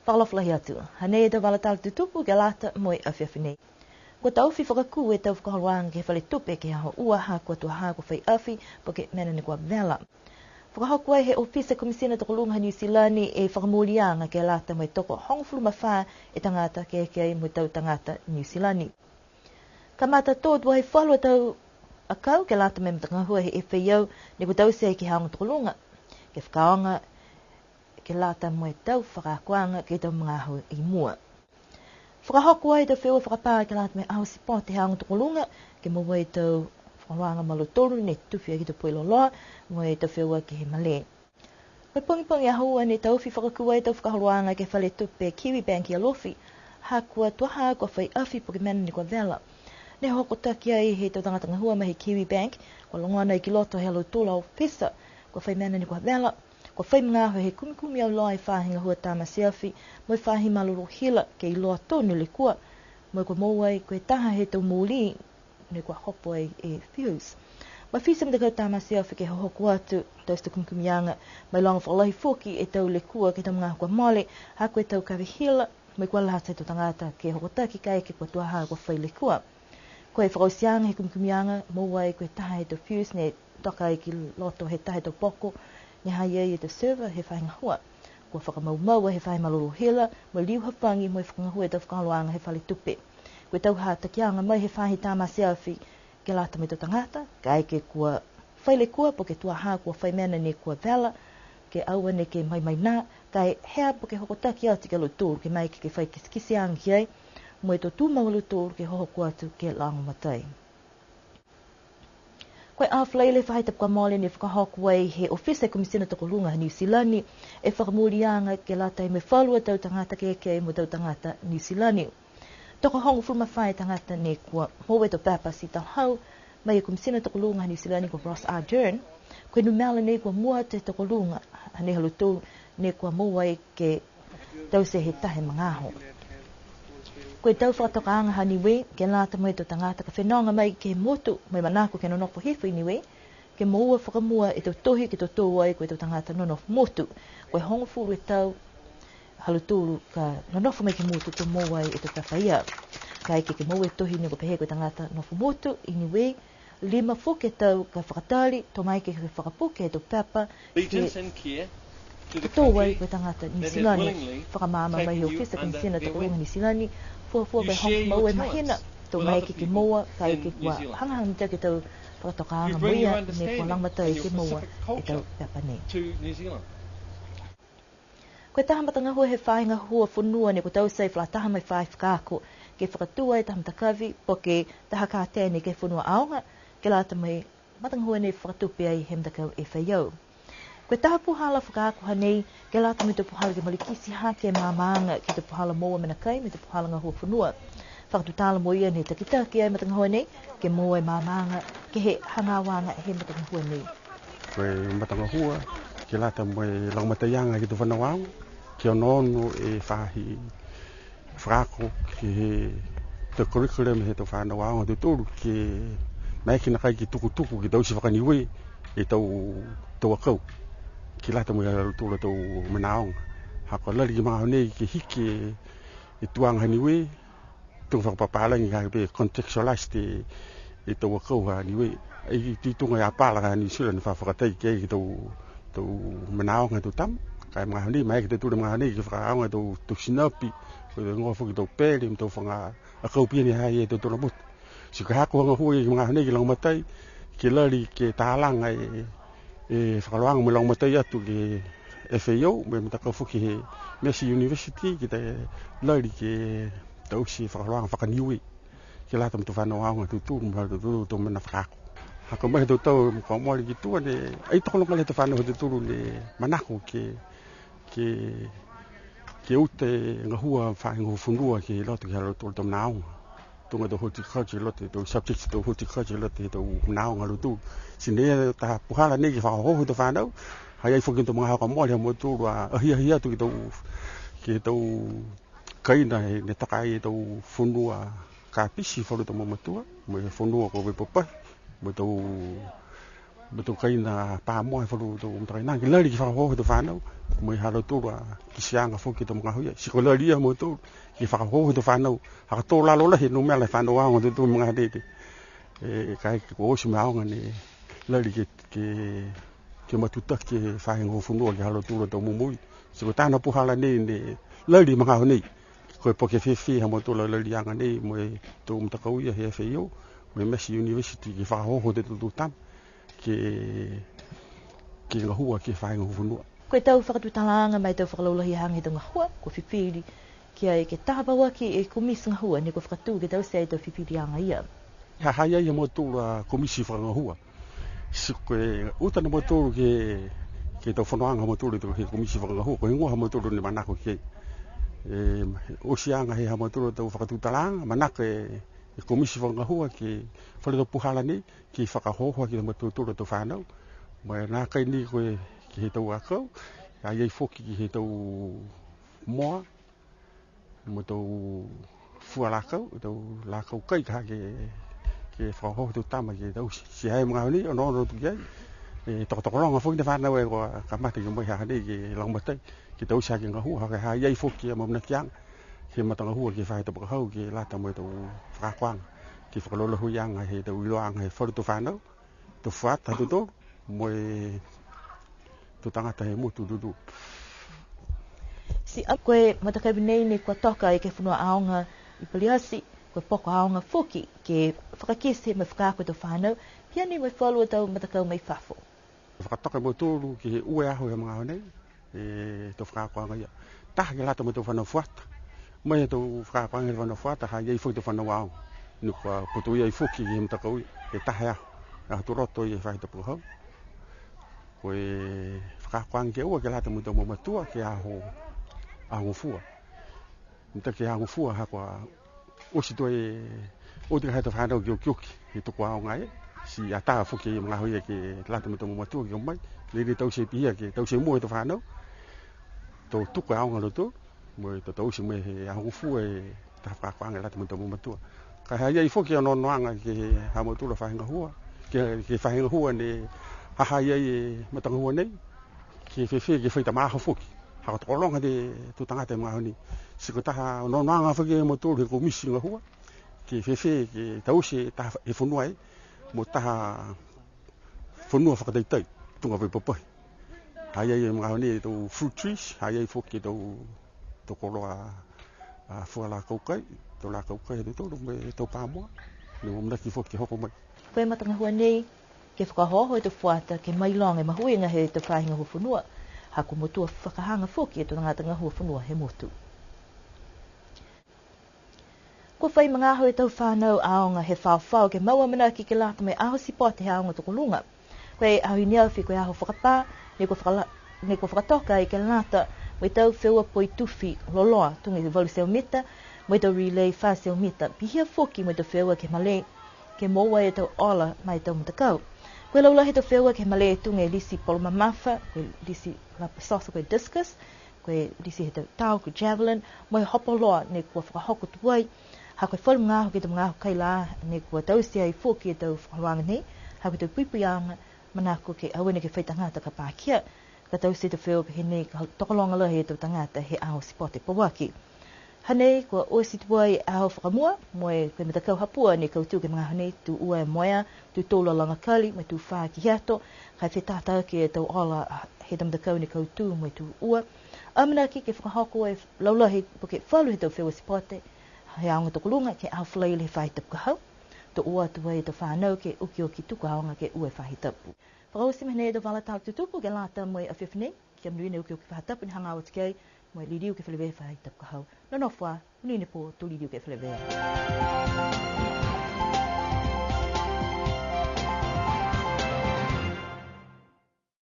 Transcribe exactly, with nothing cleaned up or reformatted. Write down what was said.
Fakaalofa lahi atu. Hanei e tau vala tala tutupu ke lata mo e afiafi nei. Kua taofi fakakū e tau fakaholoaga ke he fale tupe ke he Aho Ua, ha kua tuaha kua fai afi po ke mena ne kua vela. Fakahoko ai he ofisa Komisina Tokoluga ha Niu Silani e fakamooliaga ke lata mo e tokohogofulu ma fā e tagata ke eke ai mo e tau tagata Niu Silani. Kamata tō tuai falu a tau akau ke lata mo e matagahua he F A O ne kua taute ke he aoga tokoluga, ke fakaaoga ke lata mo e tau fakaakoaga ke he tau magaaho i mua. Fakahoko ai e tau feua fakapā ke lata mo e aho sipote he aoga tokoluga, ke moua e tau fakaholoaga ma lautolu ne tufi ai ke he tau puai loloa, mo e tau feua ke he malē. Ko e pogipogi Aho Ua ne taofi fakakū ai e tau fakaholoaga ke he fale tupe Kiwibank i Alofi, ha kua tuaha kua fai afi po ke mena ne kua vela. Ne hokotaki ai he tau tagata gahua mai he Kiwibank, kua logona ai ki loto he ha lautolu a ofisa, kua fai mena ne kua vela, kua fai magaaho he kumikumi auloa e faahi gahua tamate afi, mo e faahi malolō hila, ke iloa tonu e lekua, mo e kua moua ai ko e taha he tau molī, ne kua hopo ai e fuse. Mafiti e matakau tamate afi ke hohoko atu, taute e tau kumikumiaga, mo e loga fakalahi foki e tau lekua ke he tau magaaho kua mole, ha ko e tau kave hila, mo e kua lata e tau tagata ke hokotaki kaeke kua tuaha kua fai lekua. Ko e fakaotiaga he kumikumiaga, moua ai ko e taha he tau fuse ne toka ai ki loto he taha he tau poko, ne ha i ai e tau server he faahi gahua. Kua fakamaumau ai he faahi malolō hila, mo e liu hafagi mo e fakagahua e tau fakaholoaga he fale tupe. Ko e tau hatakiaga mai he faahi tamate afi ke lata mo e tau tagata, kaeke kua fai lekua po ke tuaha kua fai mena ne kua vela, ke aua neke maimaina, ka e hea po ke hokotaki atu ki a lautolu ke maeke ke fai kitekiteaga ki ai, mo e to tumau a lautolu ke hohoko atu ke lagomatai. Ko e aho Falaile faahi tapu kua mole ne fakahoko ai he ofisa Komisina Tokoluga ha Niu Silani e fakamooliaga ke lata mo e falu a tau tagata ke eke ai mo e tau tagata Niu Silani. Tokohogofulu ma fā e tagata ne kua moua e tau pepa ti talahau mai he Komisina Tokoluga ha Niu Silani ko Ross Ardern, ko e numela nei kua mua atu he tokoluga, hanei ha lautolu ne kua moua ai ke taute he taha e magaaho. Ko e tau fakatokaaga ha Niue, ke lata mo e tau tagata ka fenoga mai ke he motu, mo e manako ke nonofo hifo i Niue, ke moua fakamua e tau tohi ke totou ai ko e tau tagata nonofo motu. Ko e hogofulu e tau ha lautolu ka nonofo mai ke he motu to moua ai e tau pepa ia. Kaeke ke moua e tohi ne kua pehē ko e tagata nofo motu i Niue, lima foki e tau ka fakatali, to maeke ke fakapuke e tau pepa, ke totou ai ko e tagata Niu Silani. Fakamaama mai he ofisa Komisina Tokoluga Niu Silani, fuafua ko e hogofulu ma ua e mahina, to maeke ke moua, kaeke kua hagahaga mitaki e tau fakatokaaga mo ia, ne kua lagomatai ke moua e tau pepa nei. Ko e taha matagahua he faahi gahua fonua ne kua taute e fakalataha mo e faahi fakaako, ke fakatū ai e taha matakavi, po ke taha katene ke he fonua aoga, ke lata mo e matagahua ne fakatupe ai he matakau F A O. Ko e taha puhala fakaako hanei, ke lata mo e tau puhala ke malikiti hake e maamaaga, ke he tau puhala moua mena kai, mo e tau puhala gahua fonua. Fakatutala mo ia ne takitaki ai e matagahua nei, ke moua e maamaaga, ke he hagaaoaga he matagahua nei. Ko e matagahua, ke lata mo e lagomataiaga ke he tau fanau aoga, ke onoono e faahi fakaako ke he tau curriculum he tau fanau aoga ha tautolu, ke maeke nākai ke tukutuku ke taute faka-Niue e tau, tau akau. Ke lata mo e ha lautolu a tau mena aoga. Ha kua lali ke he magaaho nei ke hiki e tuaga ha Niue, tuga fakapapālagi ka pehē contextualized e, e tau akau ha Niue. Ai ti tuga e apala ha Niu Silani fa fakatai ke he tau, tau mena aoga he tau tama. Ka e magaaho nei, maeke ke tautolu he magaaho nei ke fakaaoga e tau, tau sinapi, ko e higoa foki tau pele, mo e tau faga akau pihia ni ha i ai e tautolu a motu. Ti ko e haaku a gahua ke he magaaho nei ke lagomatai, ke lali ke talaga e, e fakaholoaga mo e lagomatai atu ke he F A O, mo e matakau foki he Massey University, ke lali ke taute e fakaholoaga faka-Niue. Ke lata mo e tau fanau aoga ha tautolu, mo e ha tautolu a tau mena fakaako. Ha ko e mai he tau tau kua mole ki tua ne, ai tokologa lahi e tau fanau ha tautolu ne manako ke, ke, ke uta e gahua faahi gahua fonua ke he loto ke he ha lautolu a tau mena aoga. Tuga e tau horticulture, loto e tau subject he tau horticulture, loto he tau mena aoga ha lautolu. Ti ne taha puhala nei ke fakaohooho e tau fanau, ha i ai foki e tau magaaho kua mole ha mautolu a ahiahi atu ke he tau, ke he tau kaina he ne toka ai e tau fonua kapisi, falu tau mamatua, mo e fonua ko Vaipapahi, mo e tau Mo e tau kaina pā moa he falu tau matakainaga, ke lali ke fakaohooho e tau fānau, mo e ha lautolu a kitiaaga foki he tau magaaho ia. Ti ko e lali ia ha mautolu ke fakaohooho e tau fānau, ha ko e to lalo lahi e numela he fānau aoga he tau magaaho nei. E, kaeke kua oti mo e aoga ne lali ke, ke, ke matutaki e faahi gahua fonua ke he ha lautolu a tau momoui. Ti ko e taha a puhala nei ne lali he magaaho nei. Ko e po ke fēfē ha mautolu a laliaga nei mo e tau matakau ia he F A O, mo e Massey University ke fakaohooho e tau tama ke, ke gahua ke he faahi gahua fonua. Ko e tau fakatutalaaga ma e tau fakalaulahiaga he tau gahua, kua fifili ki ai ke tā pauaki e komiti gahua ne kua fakatū ke taute e tau fifiliaga ia. Ha ha i ai ha mautolu a komiti fakagahua. Ti ko e uta a mautolu ke, ke he tau fonoaga ha mautolu he komiti fakagahua, ko e heigoa ha mautolu ne manako ki ai. E, oti aga he ha mautolu a tau fakatutalaaga, manako e, e komiti fakagahua ke fai e tau puhala nei, ke fakaohooho aki e ha mautolu a tau fānau. Mo e nākai ni ko e ke he tau akau, ha i ai foki ke he tau moa, mo e tau fua lakau, tau lakau kai ka ke, ke fakaohooho e tau tama ke taute. Ti ha i ai e magaaho nei, onoono atu ki ai, e tokotokologa foki e fānau e kua kamata ke o mai ha nei ke lagomatai, ke taute aki e gahua, ha ha i ai foki e amaamanakiaga he matagahua ke he faahi tapu ka hau, ke lata mo e tau fakaakoaga, ke fakalaulahuiaga he tau iloaaga he falu tau fānau, tau fuata ha tautolu, mo e tau tagata he motu tutū. Ti a ko e matakavi nei ne kua toka ai ke he fonua aoga i Paliati, ko e poko aoga foki ke fakakite mo e fakaako e tau fānau, pihia ni mo e falu a tau matakau mai fafo. Fakatoka e mautolu ke he ua e aho he magaaho nei, e tau fakaakoaga ia. Taha ke lata mo e tau fānau fuata. Mai he tau fakaakoaga he fānau fuata, ha i ai foki e tau fānau aoga. Ne kua putoia ai foki ke he matakau ia, e taha e aho. Aho Tuloto ia he faahi tapu ka hau. Ko e fakaakoaga ke ua ke lata mo e tau mamatua ke he aho, Aho Gofua. Mitaki he Aho Gofua ha kua oti tuai e, oti ka he tau fānau ke okioki he tuku aoga e. Ti atā foki e magaaho ia ke lata mo e tau mamatua ke o mai. Lelei taute pihia ke taute mua e tau fānau. To tuku e aoga ha lautolu. Mo e to taute mo e he Aho Gofua e taha fakaakoaga lata mo e tau mamatua. Ka ha i ai foki e onoonoaga ke he ha mautolu a faahi gahua, ke, ke he faahi gahua ne ha ha i ai e matagahua nei, ke fēfē ke fai tama aho foki. Ha ko e tokologa e tau tagata he magaaho nei. Ti ko e taha onoonoaga foki ha mautolu he komiti gahua, ke fēfē ke taute e taha he fonua e, mo e taha fonua fakataitai, tuga fai papahi. Ha i ai e magaaho nei e tau fruit trees, ha i ai foki e tau, tau koloa, a, fua lakau kai, tau lakau kai ha tautolu mo e tau pā moa, ne amanaki foki ke hoko mai. Ko e matagahua nei, ke fakaohooho e tau fuata, ke mailoga e mahuiga he tau faahi gahua fonua, ha kua motua fakahaga foki e tau tagata gahua fonua he motu. Kua fai magaaho e tau fānau aoga he faofao ke mau amanaki ke lata mo e aho sipote he aoga tokoluga. Ko e aho i ne afi ko e aho fakapā, ne kua fakala-, ne kua fakatoka ai ke lata mo e tau feua poitufi loloa, tuga e valu e teau mita, mo e tau relay fā e teau mita, pihia foki mo e tau feua ke malē, ke moua e tau ola ma e tau matakau. Ko e laulahi e tau feua ke malē tuga e lisi polo mamafa, ko e lisi lapasoso ko e discus, ko e lisi he tau tao ko e javelin, mo e hopo loa ne kua fakahoko tuai. Ha ko e falu magaaho ke he tau magaaho kaila ne kua taute ai foki e tau fakaholoaga nei, ha ko e tau puipuiaga, manako ke aua neke fai tagata ka pakia, ka taute e tau feua pehē nei ka tokologa lahi e tau tagata he aho sipote pauaki. Hanei, kua oti tuai e aho fakamua, mo e ko e matakau ha Pua ne kautū ke he magaaho nei, tū ua e Moea, tū tolu a Lagakali, mo e tū fā ki Hiato, ka e fetata aki e tau ola he tau matakau ne kautū mo e tū ua. Amanaki ke fakahoko e laulahi po ke falu he tau feua sipote he aoga tokoluga ke he aho Falaile he faahi tapu ka hau. To o atu ai e tau fānau ke okioki tuku aoga ke ua e faahi tapu. Fakaoti mai nei e tau vala tala tutupu ke lata mo e afiafi nei, kia monuina e okioki faahi tapu ne hagaao atu ki ai, mo e liliu ke feleveia he faahi tapu ka hau. Nonofo ā, monuina e pō, to liliu ke feleveia.